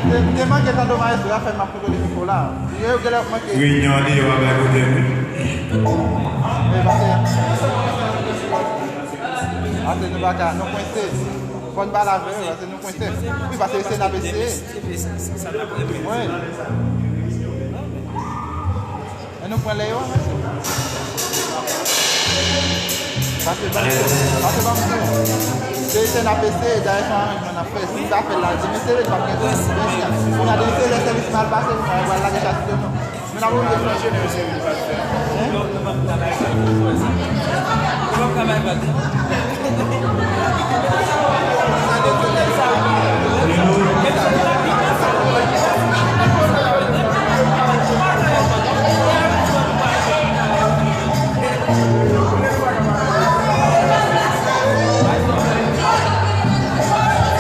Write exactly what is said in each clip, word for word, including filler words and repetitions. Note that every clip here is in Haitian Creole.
M te, m te manke tande maestro a fè m ap kontwole mikwo la. Yo, yo genlè ap manke. Reyinyon an deyò a bay pwoblèm, wi. Wi, pase, pase nou pa ka, nou kwense. Fò n pale avè yo, pase nou kwense. Wi, pase se n ap eseye. Wi. Men nou pran lè yo, mesye. Pase ban m, pase ban m tou. Se, se n ap eseye, dayè se yon aranjman n ap fè. Si n pa fè l la, demen se lè n p ap gen tan. Kounye a demen se lè sèvis mal pase, nou pral lage chati de nou. Men n ap oblije chanje, mesye. Hein?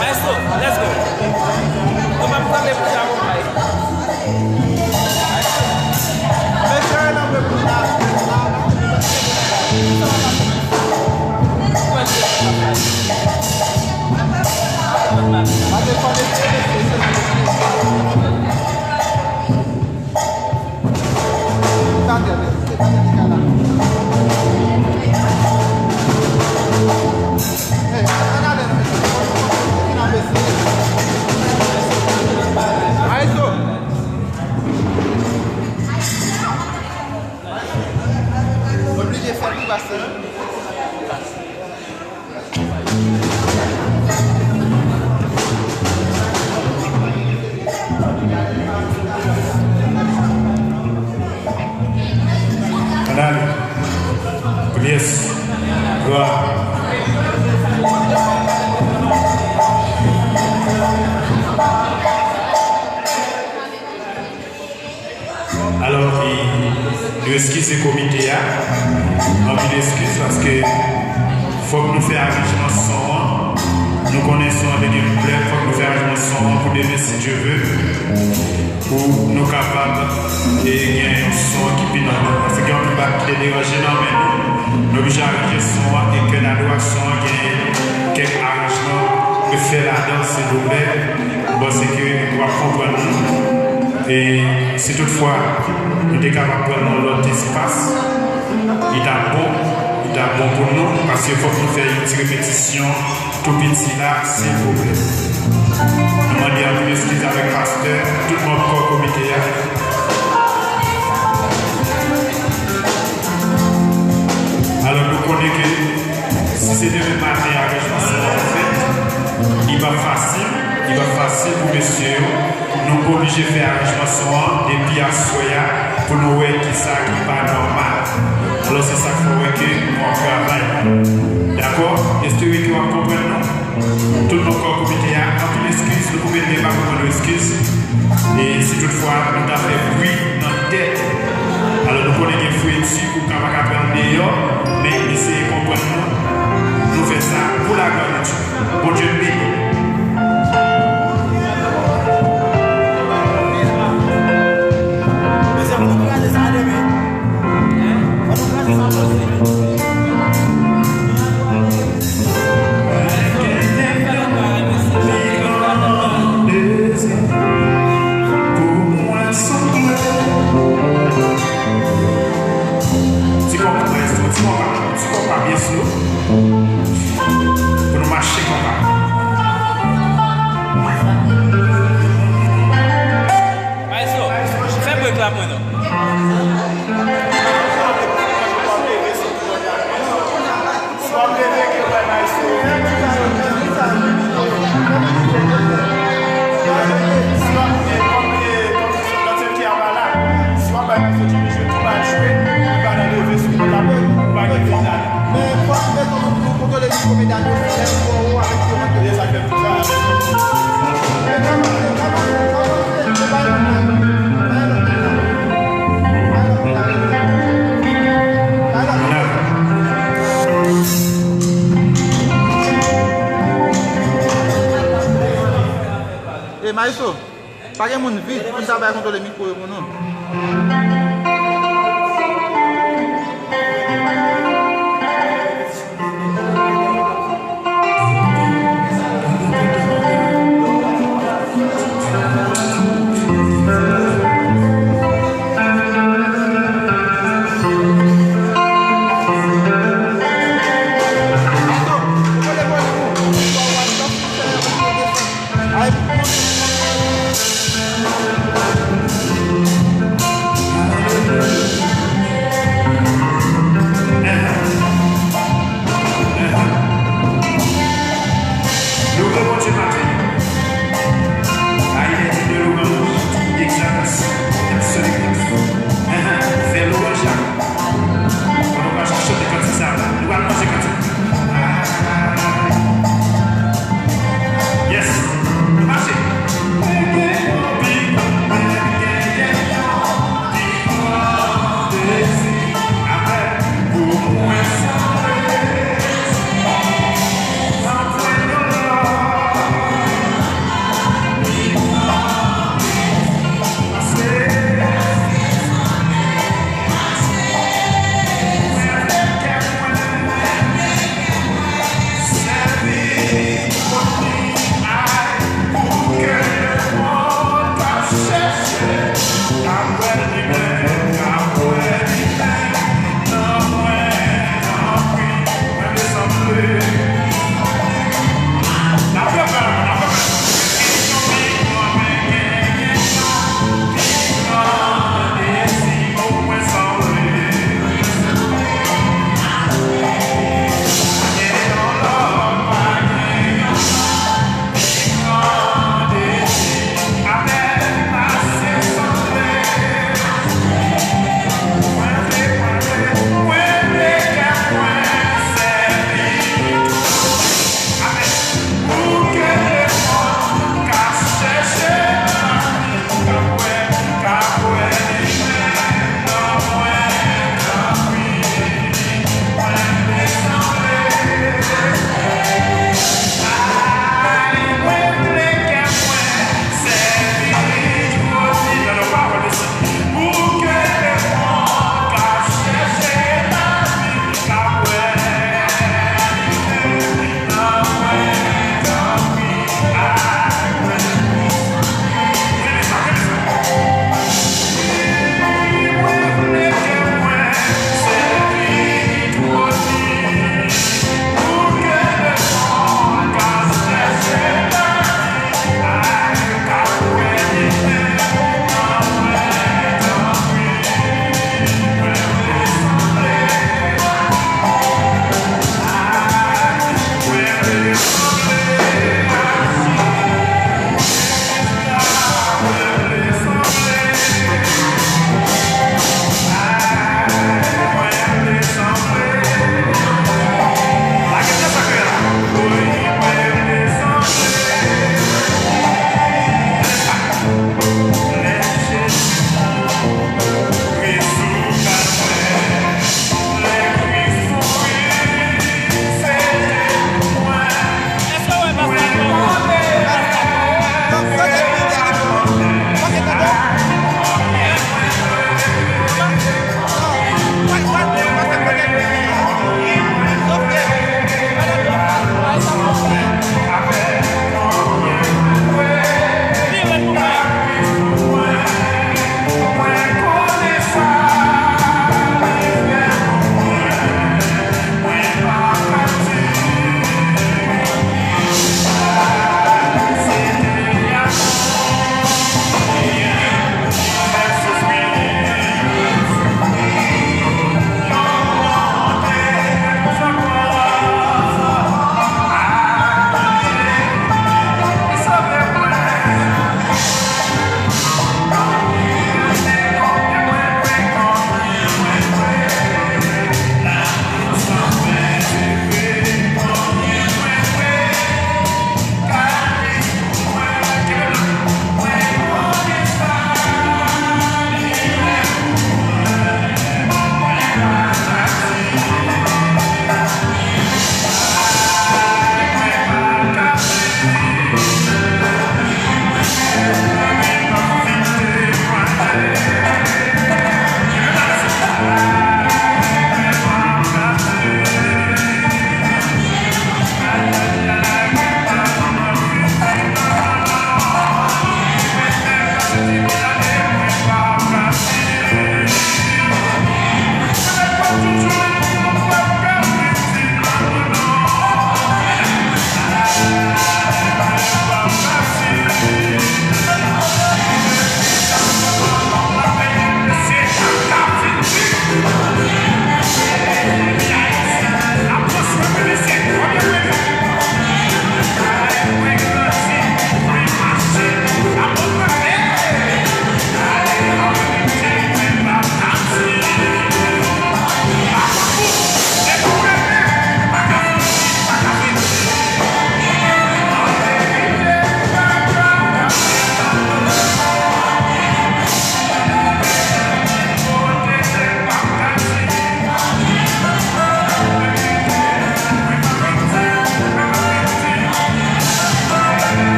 Maestro, let's go. Nou p ap kanpe pou sa, bon, bay. Oblije fè pi pase. Ann ale. Priye. Glwa. Alò, e, nou eskize komite a, anpil eskiz, paske fòk nou fè aranjman son an. Nou konnen son an te gen pwoblèm, fòk nou fè aranjman son an pou demen, si Dye ve, pou nou kapab, e, gen yon son ki pi nòmal. Paske gen anpil bagay ki te deranje nan men nou. Nou oblije aranje son an e kè n adorasyon an gen kèk aranjman ke fè ladan, silvouplè. M panse ke w ap konprann nou. E si toutfwa nou te kapab pran yon lòt espas, li t ap bon, li t ap bon pou nou, paske fòk nou fè yon ti repetisyon tou piti la, silvouplè. Nou mande anpil eskiz avèk pastè, tout manm kò komite a. Alò, nou konnen ke si se demen maten aranjman sa a fèt, li p ap fasil, li p ap fasil pou mesye yo. Nou oblije fè aranjman son an depi aswè a pou nou wè kisa ki pa nòmal. Alò, se sa k fè w wè ke nou ap travay. Dakò? Espere ke w ap konprann nou. Tout manm kò komite a, anpil eskiz, nou koupe n pa konprann nou eskiz. E si toutfwa nou ta fè bri nan tèt, alò nou konnen gen fredi, ou ka pa ka pran l deyò, men eseye konprann nou. Nou fè sa pou laglwa de Dye. Bondye beni. Mezanmi, nou kraze sa demen. Fò nou kraze sa pase. Ti konpa, maestro, ti konpa, ti konpa, byen sou. Pou nou mache konpa. Maestro, fè brek la pou nou. E maestro, pa gen moun vit pou n ta bay kontwole mikwo yo pou nou.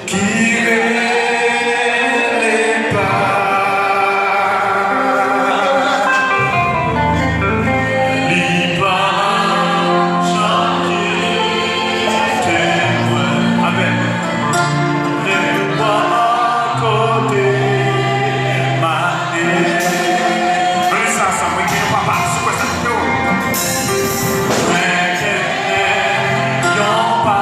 Ki rele pa li pa janm kite mwen. Amèn. Leve bò kote m ale. Nou li sa ansanm, wi, ke yon papa sou kwè sa kite w. Mwen gen yon pa.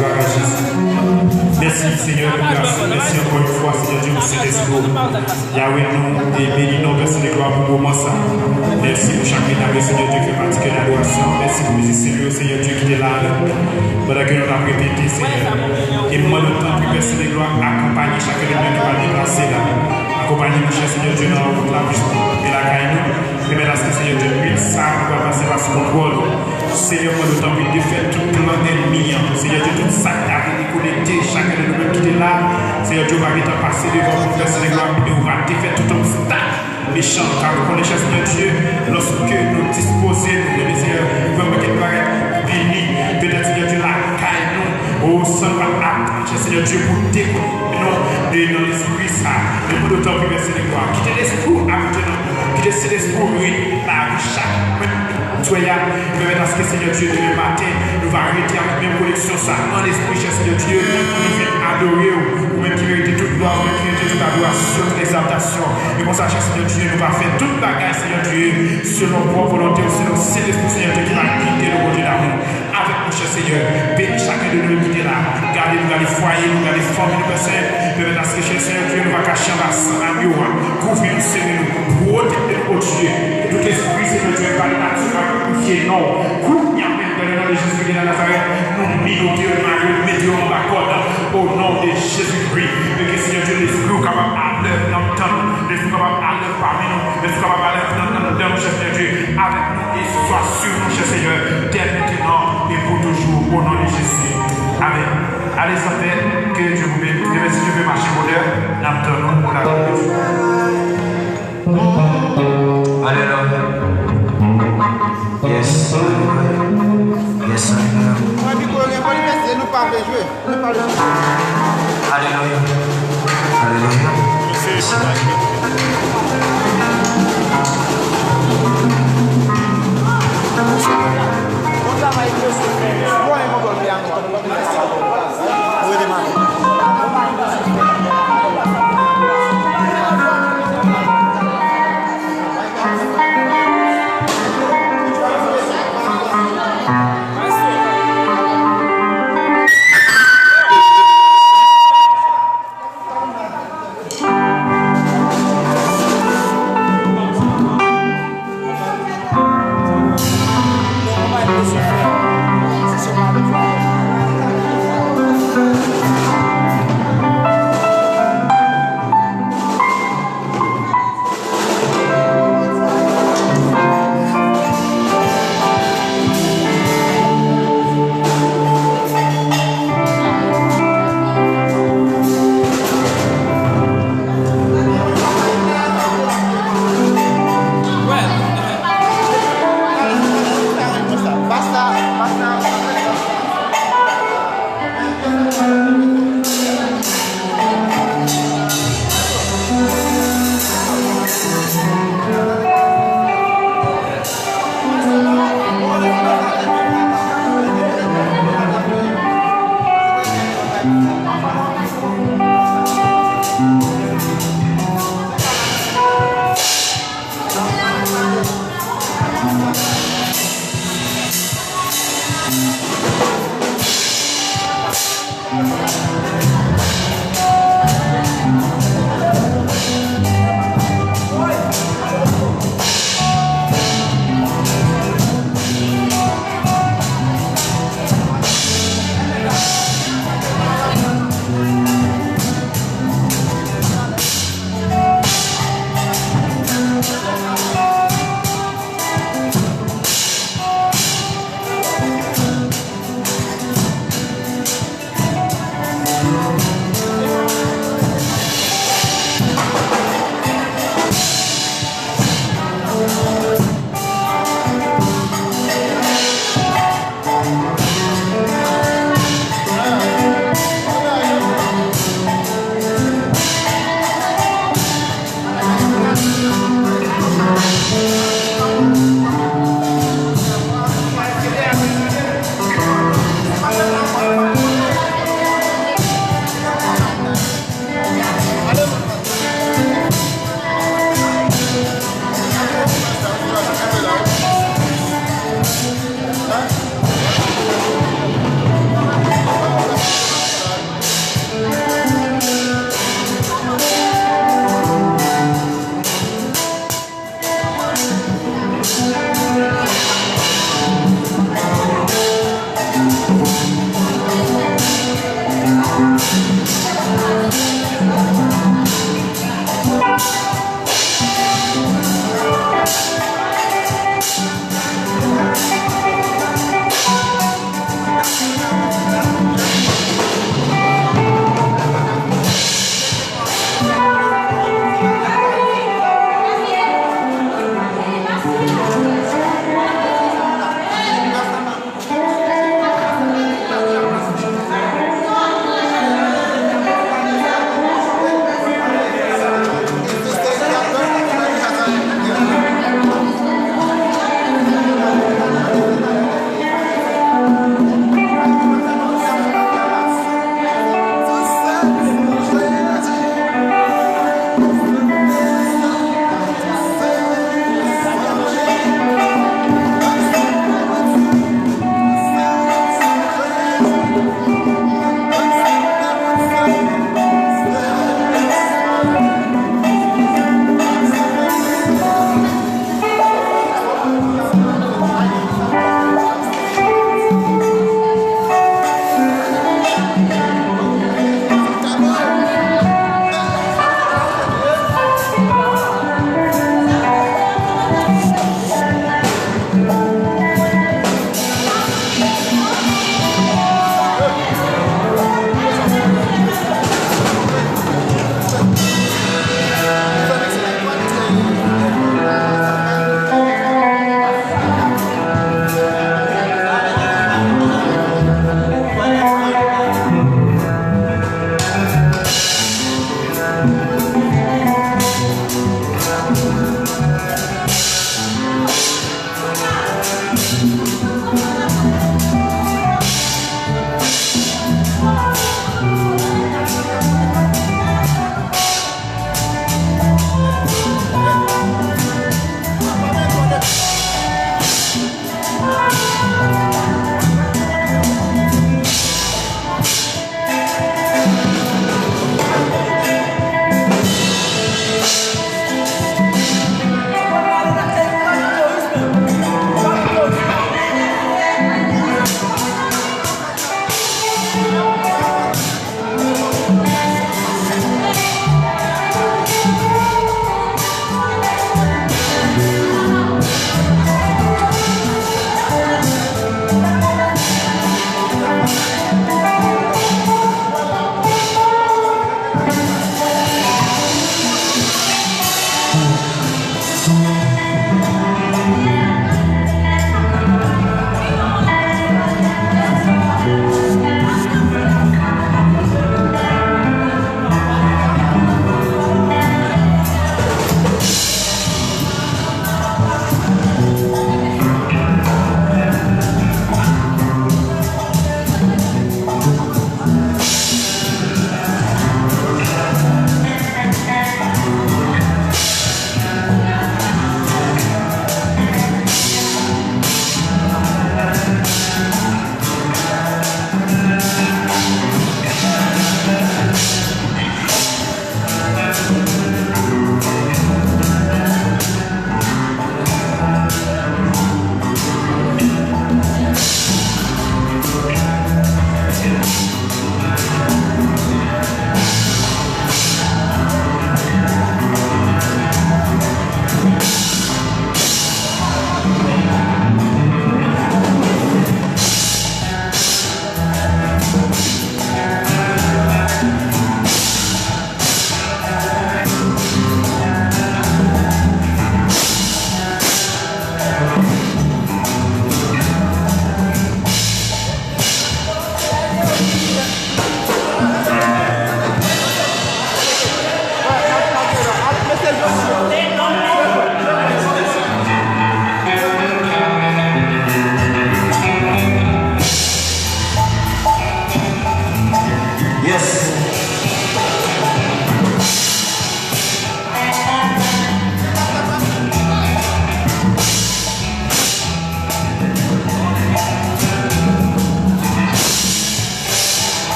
Glwa a Jezi. Mèsi, Senyè, pou gras ou. Mèsi ankò yon fwa, Senyè Dye, pou Sentespri w. Yahweh, nou te beni non, Pè Sentèglwa, pou moman sa. Mèsi pou chak medam yo, Senyè Dye, ki fè pati kè adorasyon. Mèsi pou mizisyen yo, Senyè Dye, ki te la avèk nou pandan ke nou t ap repete, Senyè. E m mande w tanpri, Pè Sentèglwa, akonpaye chak de nou ki va deplase la. Akonpaye nou, chè Senyè Dye, nan wout la, pou rive lakay nou. Pèmèt aske, Senyè Dye, nwit sa nou pral pase pa sou kontwòl ou. Senyè, mwen nou tanpri defèt tout plan ènmi an. Senyè Dye, tout sa k ta vle dekonekte chak de nou menm ki te la, Senyè Dye, ou pa gentan pase devan pou fè Senyè glwa, e ou va defèt tout obstak mechan an. Ka nou konnen, chè Senyè Dye, lòske nou dispoze nou, ebyen, Senyè, vrèman, kèk bagay vini. Petèt, Senyè Dye, lakay nou, o, san nou pa t atann, chè Senyè Dye, pou dekonekte nou de nan lespri sa. Men mwen nou tanpri, Pè Sentèglwa, kite lespri w abite nan nou. Kite Sentespri w rete nan lavi chak mwen. Swè a, pèmèt aske, Senyè Dye, demen maten, nou va rete avèk menm koneksyon sa, an lespri, chè Senyè Dye, pou nou vin adore w, ou menm ki merite tout glwa, ou menm ki merite tout adorasyon, tout egzaltasyon. E konsa, chè Senyè Dye, nou va fè tout bagay, Senyè Dye, selon pwòp volonte w, selon Sentespri w, Senyè Dye, ki va gide nou, Bondye damou. Avèk nou, chè Senyè. Beni chakun de nou menm ki te la. Gade nou, gade fwaye nou, gade fanmi nou, Pè Sen. Pèmèt aske, chè Senyè Dye, nou va kache anba san agno a. Kouvri nou, sere nou, pwoteje nou, o Dye. E tout espri, Senyè Dye, pa de nati, pa de pifye non. Kounye a menm, nan le non de Jezi de Nazarèt, nou minote yo, nou mare yo, mete yo anba kòd. O non de Jezikri. E ke, Senyè Dye, lespri w kapab alèv nan mitan nou. Lespri w kapab alèv pami nou. Lespri w kapab alèv nan, nan, nan, nan, chè Senyè Dye. Avèk nou. Et sois sur nous, cher Seigneur, dès maintenant et pour toujours, au nom de Jésus. Amen. Allez, santé, que Dieu vous bénisse. Demen, si Dieu veut, mache bonè, n ap tann nou pou la glwa de Dieu. Alelouya. Yes, alelouya. Yes, alelouya. Mwen, mikwo yo gen vòlime, se nou pa vle jwe. Alelouya. Alelouya. Bon travay, mesye. Bon, e bon, bon, bon. Ou redemare.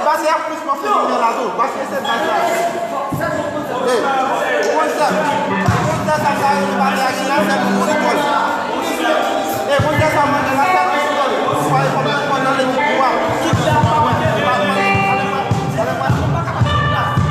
Bas la plis pwofesyonèl la tou. Bas se bas la. Ey, ou konn sa, ou konn sa, sa, sa, sa, sa, sa, Ey, ou konn sa, sa, mwen, la, sa, sa, sa, ou pa, ou pa, ou pa nan lekip ou a. Tout sa, ou pa, ou pa, ou pa, ou pa, ou pa, ou pa, ou pa, ou pa, ou pa,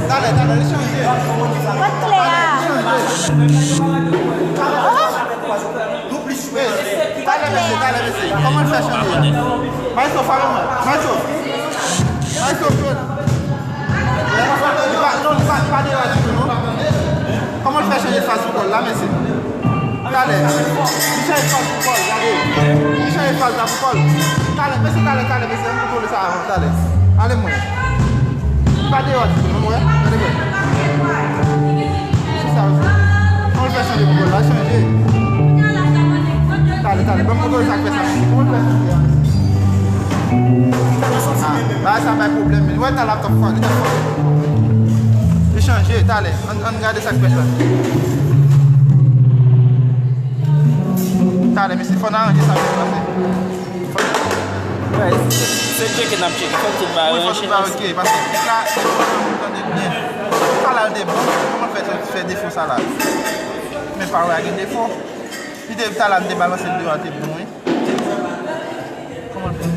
Talè, talè, li chanje. Kot kle a? Talè, mesye, talè, mesye. Kòman l fè chanje a? Maestro, fale mwen. Maestro. Maestro, jwenn. Li pa, non, li pa, li pa deyò ditou, non. Kòman l fè chanje faz pou kò l la, mesye? Talè. Li chanje faz pou kò l, gade. Li chanje faz la pou kò l. Talè, mesye, talè, talè, mesye. Ann kontwole sa avan, talè. Ale mwen. Li pa deyò ditou, non, mwen. Gade mwen. Se sa, mesye. Kòman l fè chanje pou kò l la? Chanje. Talè, talè. Ban m kontwole sa k fè sa. Kòman l fè chanje a, mesye? Ah, bagay sa bay pwoblèm, men. Ou wè ta laptop fò, li t ap fò. Li chanje, talè. Ann, ann gade sa k fèt la. Talè, mesye, fò n aranje sa, mesye, paske fò n... Wè, se, se tcheke n ap tcheke. Fò n tout bagay ranche, paske bit la, tande byen. Sa la, l te bon, kòman l fè, fè defo sa la? Men pa wè a gen defo. Li te, talè, m te balanse l deyò a, te bon, wi. Kòman l fè?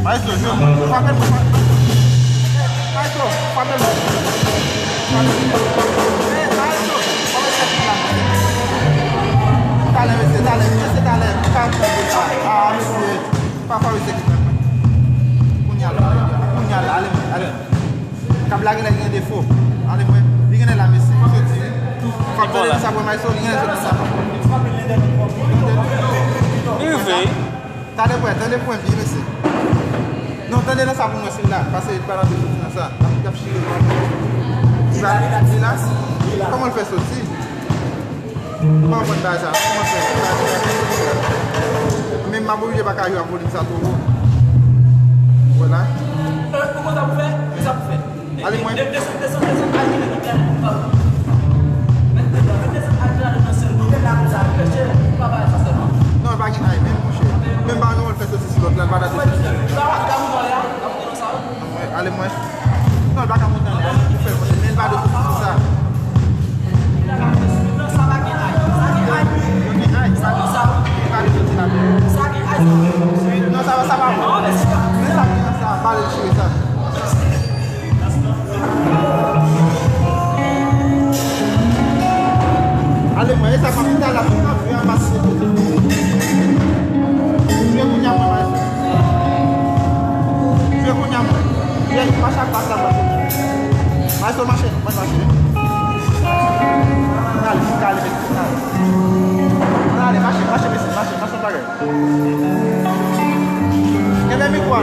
Maestro, jwe mwen. Frape l mwen. Maestro, frape l mwen. Frape l mwen. Maestro, frape l mwen. Talè, mesye, talè. Mesye, talè. Ah, mesye. Pafwa, mesye, ki fè mwen. Kounye a la, kounye a la, ale, ale. Kab la genlè gen defo. Ale mwen, li genlè la, mesye. Misye di, fòk tande sa pou Maestro, li genlè soti sa. Li rive. Tande pwen, tande pwen byen, mesye. Non, tande nan sa pou mwen, sila, paske li pa nan soti nan sa. L ap, l ap chire. Li la, li la. Kòman l fè soti? Kòman konn bagay sa? Kòman fè? Men m ap oblije pa ka jwe ak volim sa twò wo. Vwala. Ale mwen. Non, pa gen ay menm, monchè. Menm pa gen yon fè soti sou lòt la, pa date soti. Ale mwen. Non, l pa ka monte anlè. Ou fè l monte. Men l pa dwe soti sou sa. Yo gen ay. Yo gen ay. Li pa dwe, li pa dwe soti la. Non, sa, sa pa Sa k pase la, mache. Maestro, mache, mwen mache. Ann ale, ann ale, mesye, ann ale. Ann ale, mache, mache, mesye, mache, mache, bagay. Kenbe mikwo a.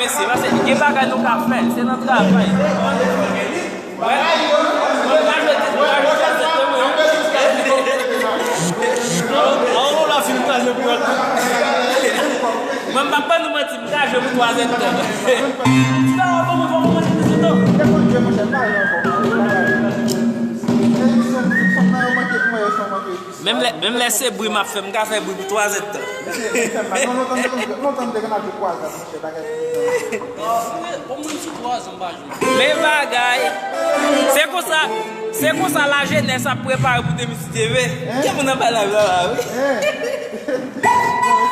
Se paske gen bagay nou ka fè, se nan travay. Wè. Mwen pa jwe ti, mwen pa jwe ti, se mwen. An, an, la fin kraze pou wè. Mwen, m pa ban nou manti, m ka jwe pou twa zèdtan. Ti bagay, ban mwen, ban mwen manti, ti zèdtan. Menm lè, menm lè se bri m ap fè, m ka fè bri pou twa zèdtan. Mesye, mesye, m pa, non, lontan m te konn, lontan m te konn ap jwe kwa zèt, mesye, bagay. Bon, mwen sou twa zan, m pa jwe. Men bagay. Se konsa, se konsa lajenès ap prepare pou de mil diznèf. Gen moun nan bay live la, la, wi.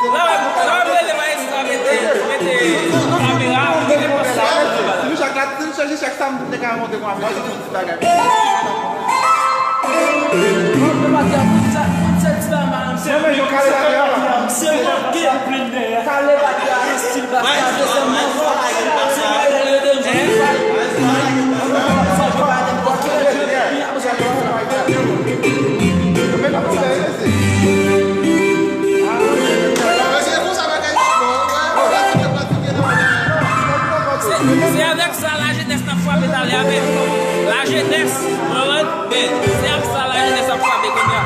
Sa wè, sa wè, mwen rele maestro, mete, mete kamera, mete post la. Nou chak la, nou chak, chak samdi, nou te ka monte kon apre. Ti bagay. Non, men yo kale batè a. Kale batè a, estil batè a, dezèm nan. Se, se avèk sa lajenès n ap frape talè a menm. Lajenès, konprann? Men, se ak sa lajenès ap frape kounye a.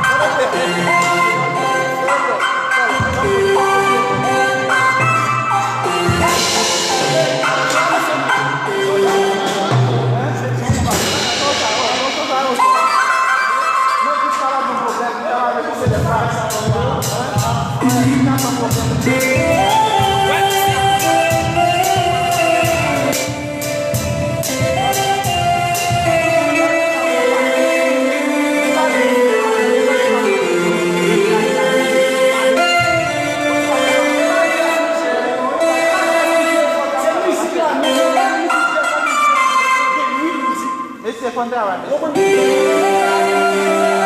Mesye, fò n travay, mesye.